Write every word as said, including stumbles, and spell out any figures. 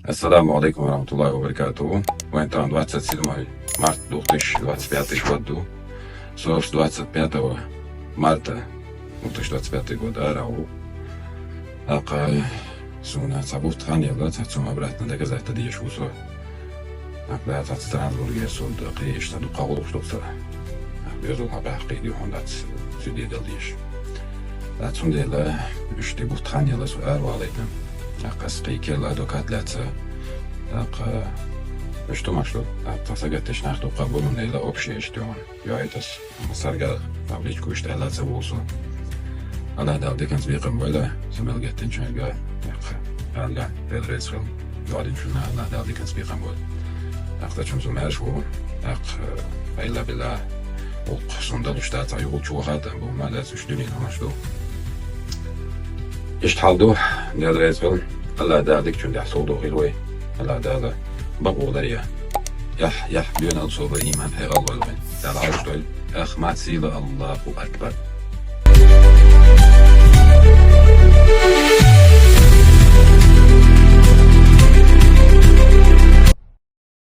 Ассаламу алейкум ва рахматуллахи ва баракатуху. Вайн тахан двадцать седьмое марта две тысячи двадцать пятый год ду. Со двадцать пятого марта две тысячи двадцать пятый год ара ву. Акха суна цхьа бутт хан яла, цхьа цун обратно доказать деш ву со. Акха да цхьа Страсбурге суд, акха иштта дукха гӀулакх ду со. Акха безу ма бахкъи ди хьон дац суде дал деш. Дац хьун дела, уьш ди бутт хан яла со ара валайта. Акха ас кхий керла адвокат лаца. Акха уьш тумаш ду. Акха сагатдеш нах дукха бу, ну дела общее иштта йоан. Йойтас. Сарга табличку иштта аьлла ца вул со. Аллах Дала диканца бекхам бойла, са мел геттинчунга, якха, Аллах, Дела реза хила. Йоадинчунна Аллах Дала диканца бекхам бойла. Акха чун со маьрш ву, акха, айла билла, укх сунда лушта ца югул чу вахата, бу ма дац уьш дуьне хӀамаш ду. Иштта хьал ду, Дела реза хила. Аллах Дала дикачун дехь сов дохийла вай. Аллах Дала бакъо дарья. Яхь, яхь, дуьнал собар, иман, хьегӀал вай вайн. Дала Ӏалаш дойла. Ахмат сила, Аллаху акбар.